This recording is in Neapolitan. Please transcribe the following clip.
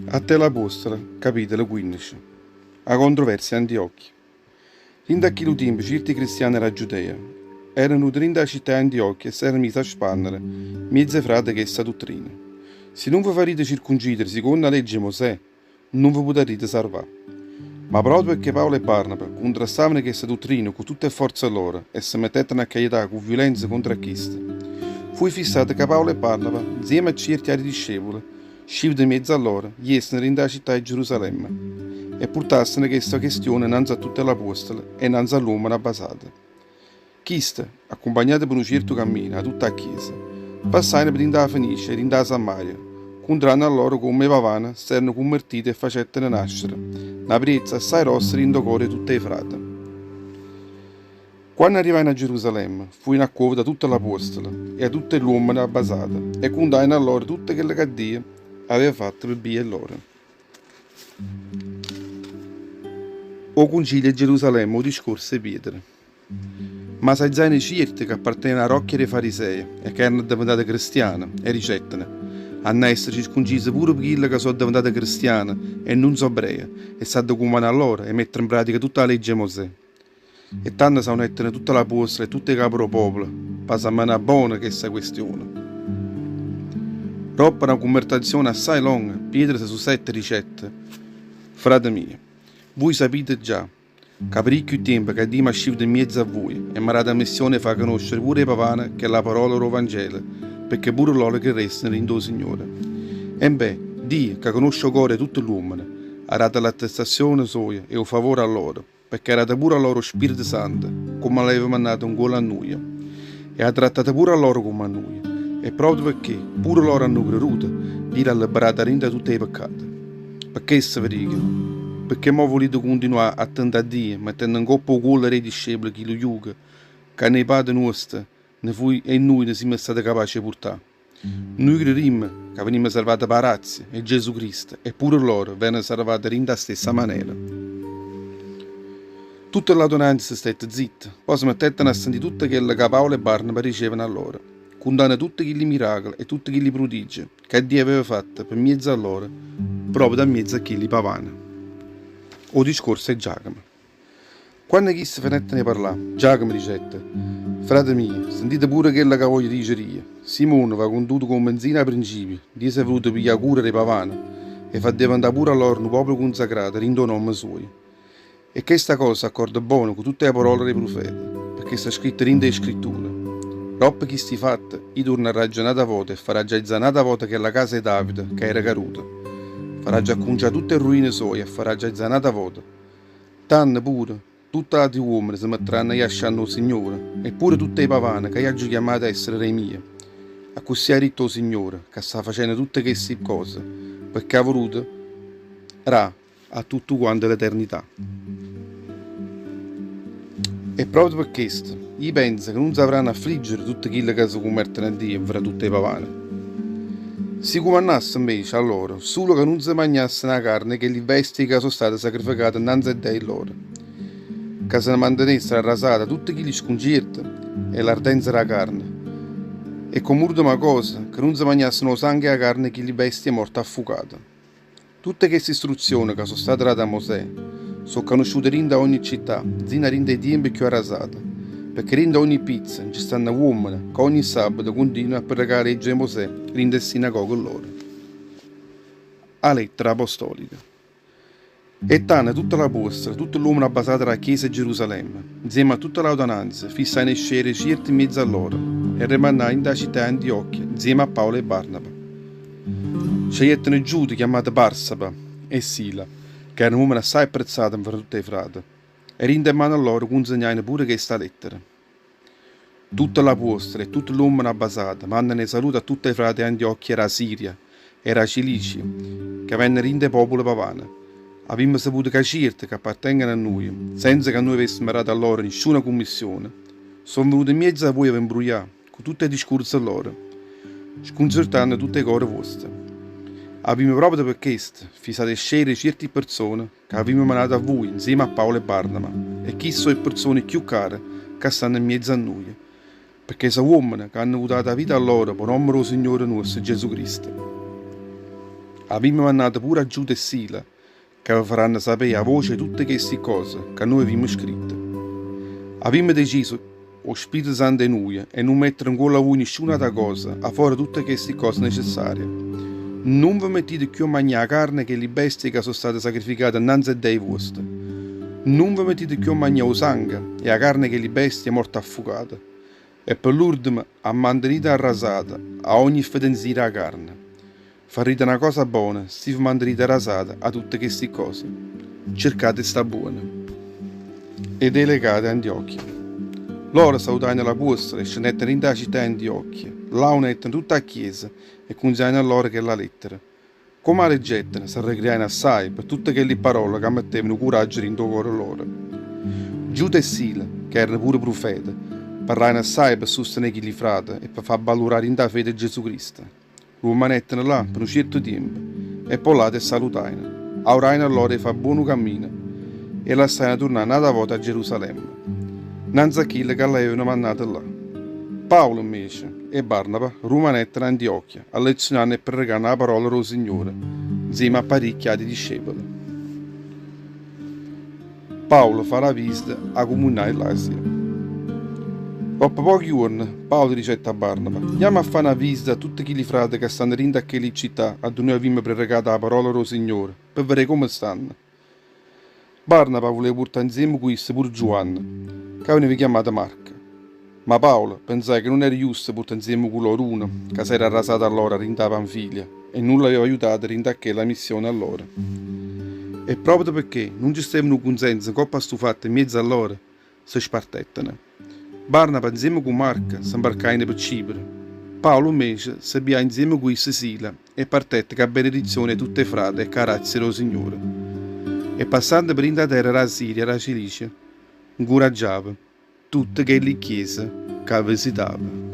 Atti 'e l'Apuostole, capitolo 15. 'A controversia 'e Antiochia. Dint' a chillu tiempo cierti cristiane d' 'a Giudea erano venute dint' 'a città 'e Antiochia e s'erano mise a spannere mmiez' 'e frate chesta duttrina, Si nun ve farite circuncidere sicondo 'a legge 'e Mosè, nun ve putarrite sarvà. Ma proprio pecché Paolo e Barnaba cuntrastavano chesta duttrina cu tutt' 'e fforze loro e se mettettero a c'aiutà cu viulenza contro a chiste, fuje fissato ca Paolo e Barnaba, nzieme a cierti ati discepule, scivute mmiezzo a loro, jesseno dint' 'a città 'e Gerusalemme e purtasseno chesta chestione 'nnanze a tutte ll'apuostole e 'nnanze a ll'uommene abbasate. Chiste, accumpagnate pe nu cierto cammino 'a tutta 'a chiesa, passajeno pe dint' 'a Fenicia e dint' 'a Samaria, 'ncuntranno a lloro comme 'e pavane s'erano cummertite e facetteno nascere na priezza assaje grossa dint' 'o core 'e tutt' 'e frate. Quanno arrivajeno a Gerusalemme, fujeno accuovete 'a tutte ll'apuostole e 'a tutte ll'uommene abbasate e cuntajeno a lloro tutto chello ca Dio aveva fatto pe bbia 'e lloro. O Cuncilio 'e Gerusalemme, 'o discorso 'e Pietro. Ma s'aizajeno cierti ca appartenevano â rocchia d' 'e Fariseje e ca erano addeventate crestiane e dicetteno, Hann' 'a essere circuncise pure chille ca so' addeventate crestiane e nun so' ebreje, e s'adda cumannà a lloro 'e mettere 'npratica tutta 'a legge 'e Mosè. E tanno s'aunetteno tutte ll'apuostole e tutt' 'e cape d' 'o popolo p'asammenà bona chesta questione. Doppo na cummertazione assaje longa, Pietro se susette e dicette, Frate mio, vuje sapite già Ca paricchiu tiempo ca Dio m'ha scivuto 'mmiezzo a vuje e m'ha dato 'a missione 'e fa canoscere pure 'e pavane chella parola d' 'o Vangelo, pecché pure loro creresseno dint' 'o Signore. Embè, Dio, ca cunosce 'o core 'e tutte ll'uommene, ha dato l'attestazione soja e 'o favore a loro, pecché ha dato pure a loro 'o Spirito Santo, comme l'aveva mannato 'ncuollo a nuje. E ha trattato pure a loro comme a nuje. E proprio pecché pure loro hanno creruto, Dio l'ha liberato 'a dint' 'a tutte 'e peccate. Pe chesto ve dico, pecché mo vulite cuntinuà a tentà Dio, mettenno 'ncopp' 'o cuollo d' 'e discepole chillu jugo ca né 'e pate nuoste ne fuje e nuje ne simme state capace 'e purtà? Nuje crerimmo ca venimmo sarvate p' 'a grazia 'e Gesù Cristo e pure lloro veneno sarvate dint' 'a stessa manera. Tutte ll'adunanza se stette zitta, po' se mettetteno a sentì tutto chello ca Paolo e Barnaba dicevano a lloro, cuntanno tutte chilli miracole e tutte chilli prudigge ca Dio aveva fatto pe mmiezzo a lloro, proprio da mmiezzo a chilli pavane. O discorso 'e Giacomo. Quanno chiste fenetteno 'e parlà, Giacomo dicette, Frate mio, sentite pure chello ca voglio dicere io. Simone v'ha cuntuto comme nzino a principio Dio s'è vuluto piglià cura d' 'e pavane e fa addeventà pure a lloro nu popolo cunsacrato dint' 'o nomme suojo. E chesta cosa s'accorda bona cu tutte 'e parole d' 'e prufete, pecché sta scritto dint' 'e Scritture, Doppo chisti fatte, io turnarraggio n'ata vota e faraggio aizà n'ata vota chella casa 'e Davide ca era caruta. Faraggio accuncià tutte 'e rruine soje e faraggio aizà n'ata vota. Tanno pure, tutte ll'ati uommene se metteranno a i' ascianno 'o Signore, e pure tutte 'e pavane ca io aggio chiammato a essere d' 'e mie. Accussì ha ditto 'o Signore, ca sta facenno tutte chesti ccose, pecché ha vuluto dà a tuttu quante l'eternità. E proprio pe chesto, io penzo ca nun s'avranno affliggere tutte chille ca se cummerteno a Dio nfra tutte 'e pavane. Si cumannasse 'nvece a lloro sulo ca nun se magnasseno 'a carne 'e chelli bestie ca so' state sacrificate 'nnanze 'e dei lloro, ca se ne mantenessero arrasate 'a tutte chilli scuncierte e ll'ardenza d' 'a carne, e comm'urdema cosa, ca nun se magnasseno 'o sanghe e 'a carne 'e chilli bestie morte affucate. Tutte cheste istruzione ca so' state date a Mosè so' canusciute dint' a ogni città, nzino a dint' 'e tiempe cchiù arrasate, pecché dint' a ogni pizza nce stanno uommene ca ogni sabbato continuano a predecà 'a legge 'e Mosè dint' 'e sinagoghe lloro. A lettera apostolica. E tanno tutte l'apuostole, tutte ll'uommene abbasate d' 'a chiesa 'e Gerusalemme, nzieme a tutta l'audananza, fissajeno 'e scere cierti mmiezzo a lloro e 'e mannajeno dint' 'a città 'e Antiochia nzieme a Paolo e Barnaba. Sceglietteno Giuda, chiammato Barsaba, e Sila, ca erano uommene assaje apprezzate nfra tutt' 'e frate, e dint' 'e mmane lloro cunzegnajeno pure chesta lettera. Tutte ll'apuostole e tutte ll'uommene abbasate mannano 'e salute a tutt' 'e frate 'e Antiochia d' 'a Siria e d' 'a Cilicia, ca vennero dint' 'e popole pavane. Avimmo saputo ca cierte, ca appartengono a nuje, senza ca nuje avessemo dato a lloro nisciuna cummissione, so' venute 'mmiezzo a vuje a ve 'mbruglià cu tutt' 'e discurze lloro, scuncertanno tutt' 'e core vuoste. Avimmo proprio pe chesto fisato 'e scegliere cierti pperzone ca avimmo mannato a vuje 'nzieme a Paolo e Barnaba, e chiste so' 'e pperzone cchiù care ca stanno 'mmiezzo a nuje, pecché so' uommene ca hanno vutato 'a vita lloro p' 'o nomme d' 'o Signore nuosto Gesù Cristo. Avimmo mannato pure a Giuda e Sila, ca ve faranno sapé 'a voce 'e tutte chesti ccose ca nuje avimmo scritto. Avimmo deciso, 'o Spirito Santo e nuje, 'e nun mettere 'ncuollo a vuje nisciun'ata cosa, 'a fora tutte chesti ccose necessarie. Nun ve mettite cchiù a magnà 'a carne 'e chelli bestie ca so' state sacrificate 'nnanze 'e dei vuoste. Nun ve mettite cchiù a magnà 'o sanghe e 'a carne 'e chelli bestie morte affucate. E pe l'urdemo, ammantenite arrasate 'a ogni fetenzia d' 'a carne. Farrite na cosa bona si ve mantenite arrasate 'a tutte chesti cose. Cercate 'e sta buone. E delegate 'e Antiochia. Loro salutajeno l'apuostole e scennettero dint' 'a città 'e Antiochia. Là aunettero tutta 'a chiesa e cunziajeno a loro chella lettera. Comme 'a leggettero, s'arrecriajeno assaje pe tutte chelli parole ca mettevano curaggio dint' 'o core loro. Giuda e Sila, ca erano pure prufete, parlajeno assaje pe sustenè chilli frate e pe fà avvalurà dint' 'a fede 'e Gesù Cristo. Rummanetteno là pe nu cierto tiempo e po' ll'ate 'e salutajeno, aurajeno a lloro 'e fà buonu cammino e 'e lassajeno turnà n'ata vota a Gerusalemme, 'nnanze a chille ca ll'avevano mannato là. Paolo, 'mmece, e Barnaba rumanettero a Antiochia, allezziunanno e prerecanno 'a parola d' 'o Signore, 'nzieme a paricchi ati discepole. Paolo fa na visita â cumunità 'e ll'Asia. Doppo pochi juorne, Paolo dicette a Barnaba, Jammo a fà na visita a tutte chilli frate ca stanno dint' a chelli città addò nuje avimmo prerecato 'a parola d' 'o Signore, pe vedé comme stanno. Barnaba vuleva purtà 'nzieme cu isso pure Giuanne, ca veneva chiammato Marco. Ma Paolo penzaje ca nun era justo purtà 'nzieme cu loro uno ca s'era arrasato allora dint' 'a Panfilia e nun l'aveva aiutato dint' a chella missione allora. E proprio pecché nun ce steva nu cunsenso 'ncopp' a stu fatto 'mmiezzo a loro, se spartetteno. Barnaba 'nzieme cu Marco se 'mbarcajeno pe Cipro. Paolo 'mmece se pijaje 'nzieme cu isso Sila e partette c'a benedizione 'e tutt' 'e frate e c'a grazia d' 'o Signore. E passanno pe dint' 'a terra d' 'a Siria e d' 'a Cilicia, 'ncuraggiava tutte chelli chiese ca visitava.